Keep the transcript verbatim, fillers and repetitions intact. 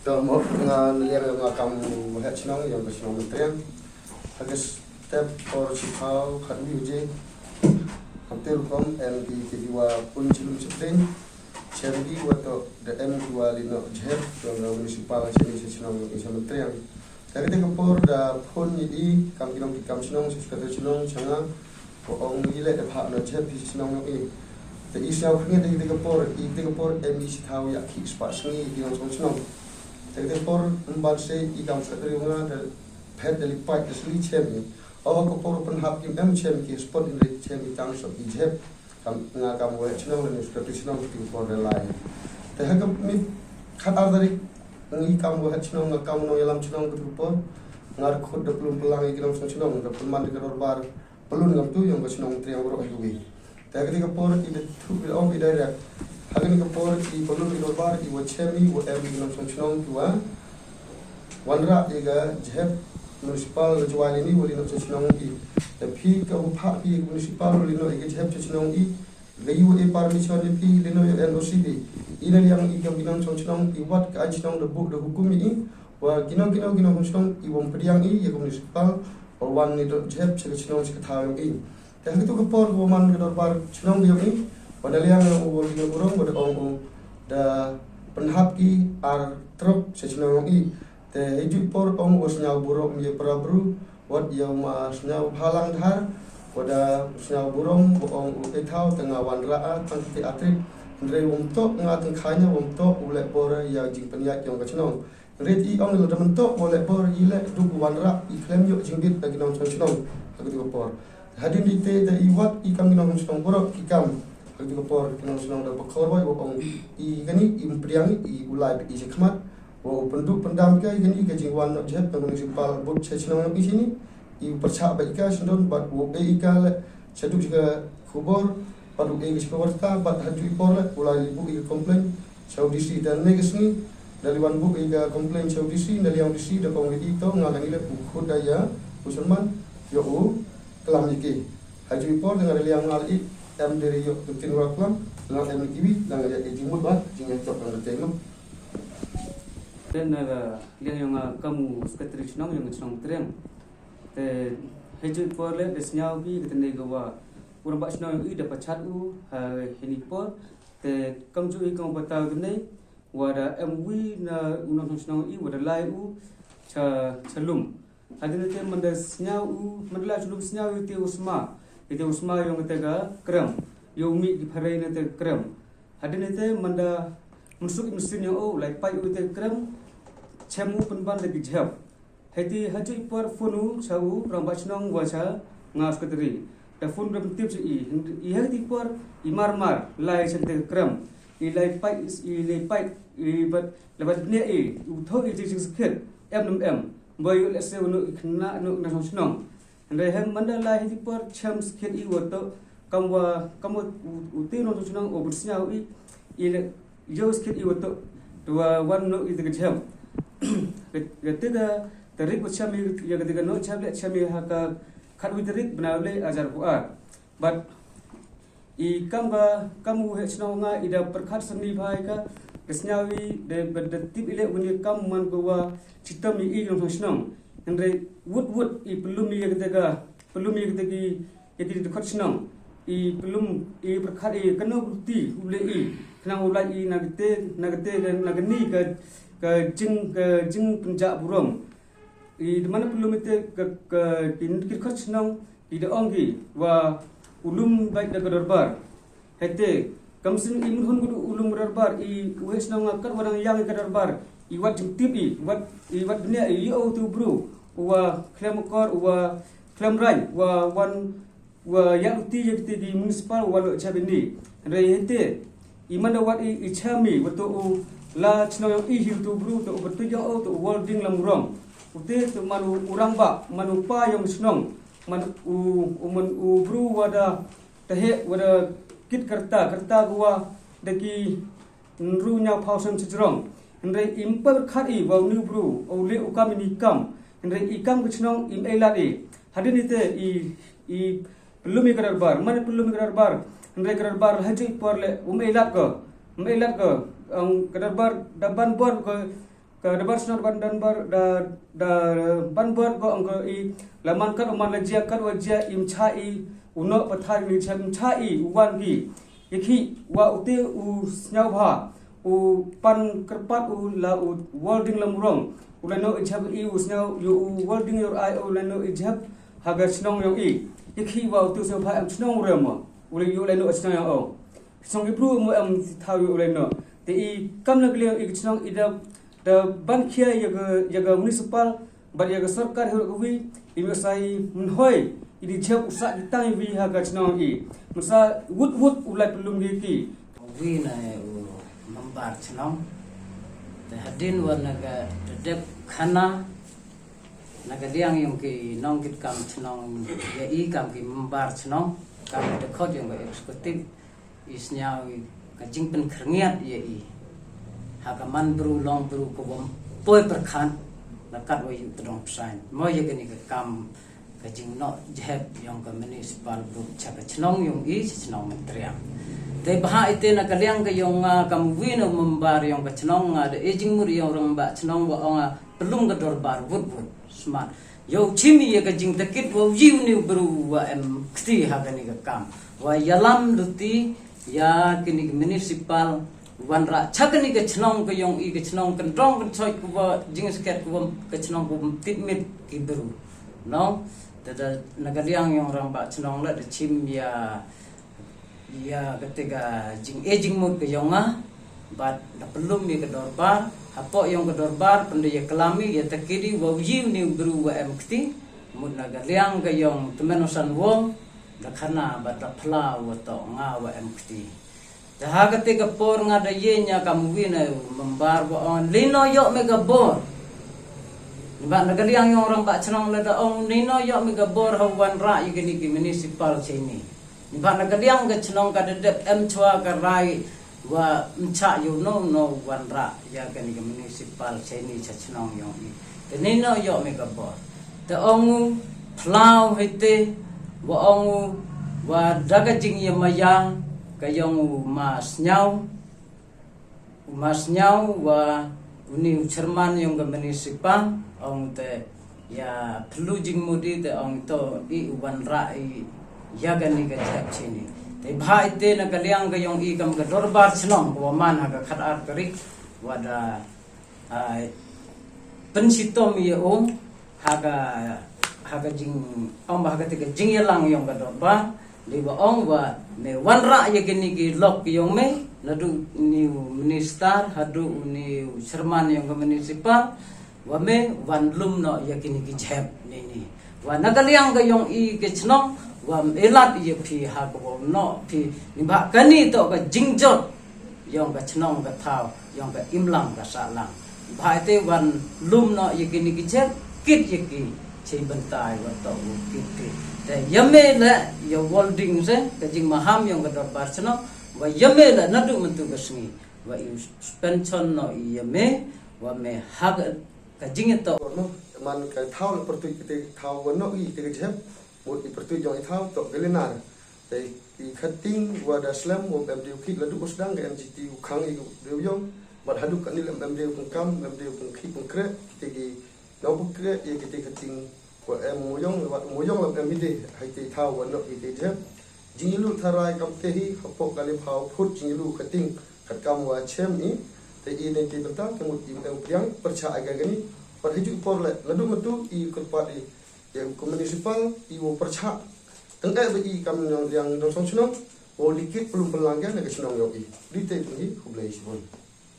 To mo nga liang nga kam waheh chnong yong ka chnong Myntriang. Ha ka step por chiphaw khatwi baje. Hapte rukom em ki ki wa pun chilum chipdeng. Chem ki wa to da em ki wa lino jhep yong ka municipal chini sa chnong yong ka chnong Myntriang. Te kate ka por da phone i i kam ki nong ki kam chnong, sa secretary chnong, changa, ko ong i le da phah no jhep hi chnong yong i. Te i sñiaw khyndiat i te ka por, i te ka por em i chi thaw ya ki spah sngi i ki nong chnong chnong. Te ka por mban se i kam secretary yong nga da phet da li pait da sli chem i. Awa ka por pynhap ki em chem ki spot in re chem i tang so i jhep. Kam, nga kam waheh chnong le ni secretary chnong kati ka por re lai. Te ha ka mit khat ar tarik ngi kam waheh chnong, nga kam nong yalam chnong kati ka por. Nga khut da plum plang i ki nong chnong, da pynman i ka dorbar plun kam tu yong ka chnong Myntriang bro ha ka wi. Te ha kati ka por i da thup i da ong i direct. Ha kani ka por i plun i dorbar i wa chem i wa em i ki nong chnong ki wa wanrah i ka jhep municipal la Jowai lini wa lino cha chnong i. Te phi ka wa phah phi municipal wa lino i ka jhep cha chnong i. Ka i wa e permission i phi lino ya N O C phi. I na liang i kam ki nong chnong chnong i wat ka ai chnong da buk da hukum i. Wa ki nong ki nong ki nong chnong i wa pdiang i ya ka municipal wa wan ni dot jhep cha ka chnong cha ka thaw yong i. Te ha katu ka por wa man ka dorbar chnong yong i. Wa da liang yong u wa lino burom wa da ong u da pynhap ki ar trok cha chnong yong i. Te hei ju i por ong wa sñiaw burom ya para bru, wat ya ma sñiaw bhalang dhar, wa da sñiaw burom wa ong u te thaw te nga wanrah a tang te atrit. Hynre wam tok nga tang khanya wam tok u le bor ya jingpynyak yong ka chnong. Hynre i ong le da man tok wa le bor i le duk wanrah i khlem yoh jingbit da ki nong chnong chnong. Ha katu ka por. Hadien di te da i wat i kam ki nong chnong bro ki kam. Ha katu ka por ki nong chnong da ba khor wa ong i kani i pdiang i u lai i cha khmat. Wa u pynduk pyndam ka i kani ka jingwan no jhep ka municipal board cha chnong i chini. I u pyrchah ba i ka sendon bad u e i ka le cha duk ka khubor bad u e ka chika warta bad ha ju i por le u lai li buk i ka complain cha u D C da ne ka sngi da li wan buk i ka complain cha u D C da li ong D C da ong i to nga kani le u khut da ya u Salman yo u klam i ki. Ha ju i por da nga da li ong nga le i em de re yo u tin wa klam la em ki wi da nga ya i jingmut ba jingya chok da nga te no. Te na ka liang yong nga kam u secretary chnong yong chnong Myntriang. Te ha ju i por le da sñiaw bi ka te ne ka wa u rangbah chnong yong i da pachat u ha hini por. Te kam ju i kam bataw te ne wa da em wi na u nong chnong i wa da lai u cha cha lum. Hadien te man da sñiaw u man da lai cha lum sñiaw i te u sma i te u sma yong te ka krem. Yow mi ki pharei na te ka krem. Hadien te man da mynsuk i mynsiem yong u lai pait u te ka krem. Chem u pynban da ki jhep. Hei te ha ju i por phone u cha u rangbah chnong wa cha nga secretary. Da phone da pyntip cha i, i ha kati por i mar mar lai chem te ka krem. I lai pait i lai pait i bat le bat ne i u tho i jing jing skit em nam em. Ba yu le se u no i khna no na chnong chnong. Hynre hem man da lai hei ti por chem skit i wa to kam wa kam wa u te no chnong o bud sñiaw i i le yo skit i wa to to wa wan no i te ka chem. Ka te ka tarik wa chem i ya ka te ka no chem le chem i ha ka khatwi tarik bnai le hajar ku ar. But i kam ka kam u he chnong nga i da pyrkhat sani bha i ka da sñiaw i da da tip i le uni kam man ko wa chitom i i yong chnong. Hynre wut wut i pelum i ya ka te ka pelum i ya ka te ki ya ki dkhot chnong. I pelum i pyrkhat i kano ti u le i khnang u lai i na ka te na ka te na ka ni ka ka jing ka jing pynjah burom. I da man pelum i te ka ka ki dkhot chnong i da ong ki wa u lum bait da ka dorbar. Hei te kam sien i mut hun u lum ka dorbar i u he chnong nga kat wa dang yang i ka dorbar i wat jingtip i wat i wat bniah i o tu bru u wa khlem akor u wa khlem rain wa wan wa ya luti ya kiti ki municipal wa lo cha bini. Hynre hei te i man da wat i i cha mi wa to u la chnong yong i hi u tu bru to u bertu yong o to u wal ding lam rong. U te to man u rangbah man u pa yong chnong man u u man u bru wa da Te he wa da kit karta karta ko wa da ki nru ñiaw phaw san chichrong. Hynre im pyrkhat i wa u ni u bru u le u kam i ni kam. Hynre i kam ka chnong im e lad i. Hadien i te i i pelum i ka dorbar man pelum i ka dorbar. Hynre ka dorbar ha ju i por le um e lad ko um e lad ko. Ka dorbar da ban bor ko Da, da bar shnong, da ban, da ban bar, da, da ban bar ko ong ko i, la man kat u man la jia, kat wa jia, im cha i u noh pathar ni chem cha i u wan ki. I khi wa u te u sniaw bha, u pan kyrpad u la u Walding Lamurong, u la noh i jhep i u sniaw, yu u Walding yor ai u la noh i jhep ha ka chnong yong i. I khi wa u te u sniaw bha em chnong rem, u la yu la noh chnong yong o. Chnong ki bru mo em thaw yu u la noh. Te i kam la gliang i chnong i da, da ban khia ya ka, ya ka municipal, bad ya ka sorkar hi ka wi, i me sa i mynhoi, i di jhep u sa ki tang i wi ha ka chnong i. Mynsa wut wut u lai pynlum ki ki. Wi na u member chnong. Te hadien wa na ka dep khana, na ka liang yong ki nong kit kam chnong, ya i kam ki member chnong, kam ki dkhot yong ka executive, i sniaw i ka jingpynkhyrngiat ya i. Ha ka man bru long bru ka wam poi pyrkhat, la kat wa yu tdong psain. Mo ya kani ka kam ka jingnoh jhep yong ka municipal bru cha ka chnong yong i, cha chnong Myntriang. Te bha i te na ka liang ka yong nga kam wi na member yong ka chnong nga da e jingmut yong rangbah chnong wa ong nga pynlum ka dorbar wut wut. Smat. Yow chim i ya ka jingtakit wa u yi u ni u bru wa em kti ha kani ka kam. Wa yalam luti ya kani ka municipal wanrah cha kani ka chnong ka yong i, ka chnong kyndrong kynchoit ka wa jingsket ka wa ka chnong ka wa tipmit ki bru. No? Te da na ka liang yong rangbah chnong la da chim ya ya kate ka jing e jingmut ka yong nga, bad da pynlum ya ka dorbar, hapoh yong ka dorbar, pynda ya klam i, ya takit i, wa u yi u ni u bru wa em kti, mut na ka liang ka yong tymmen u san wong, da khana bad da phla wa toh nga wa em kti. Te ha kate ka por nga da ye nya kam wi na u member wa ong, lei no yoh me ka bor. Ni bad na ka liang yong rangbah chnong la da ong, lei no yoh me ka bor ha wanrah ya kani ki municipal chini. Ni bad na ka liang ka chnong ka da dep em chwa ka rai wa mcha yu no no wanrah ya kani ka municipal chini cha chnong yong i. Te ni no yoh me ka bor. Te ong u phlaw hei te wa ong u wa da ka jing ya maya ka yong u ma sniaw. U ma sniaw wa u ni u chairman yong ka municipal, ong te ya pynlum jingmut i te ong to i u wanrah i ya kani ka jhep chini. Te bha i te na ka liang ka yong i kam ka dorbar chnong ka wa man ha ka khat ar tarik wa da, ah, pynchitom ya u ha ka, ha ka jing, ong ba ha kate ka jingyalang yong ka dorbar, dei wa ong wa me wanrah ya kini ki lok yong me, naduh ni u minister, haduh ni u chairman yong ka municipal, wa me wan lum noh ya kini ki jhep ni ni. Wa na ka liang ka yong i ka chnong, wa me elat ya phi ha ka wa noh phi, ni bha kani toh ka jingjot yong ka chnong ka thaw, yong ka imlang ka sahlang. Bha i te wan lum noh ya kini ki jhep, kit ya ki, chei bynta i wa toh u kit kit. Te ya me le, ya Walding se, ka jingmaham yong ka dorbar chnong, wa ya me le naduh myntu ka sngi, wa i u suspension noh i ya me, wa me ha ka, ka jingtoh. Noh, man ka thaw le pyrtuit kite thaw wa noh i te ka jhep, mut i pyrtuit yong i thaw toh ka linar. Te i khating wa da slem wa em dei u khih, laduh u sdang ka N G T u khang i dei u yong. Bad haduh kani lem em dei u pynkham, em dei u pynkhih pynkhreh, kite ki nong pynkhreh ya kite khating wa em moyong, wa moyong lem em hi de, hei te thaw wa noh i te jhep. Jingyalu tharai kam te hi, hapoh ka le phaw phut jingyalu khating, khat kam wa chem i, te i ne te bynta, te mut i em pdiang, pyrchah ai ka kani, bad haju por le, laduh myntu i kyrpad i, ya ka municipal, i wa pyrchah. Tang eh ba i kam yong liang dong song chnong, wa likit pynlum pynlang ka na ka chnong yong i. Di te pynhi, khublei chibun.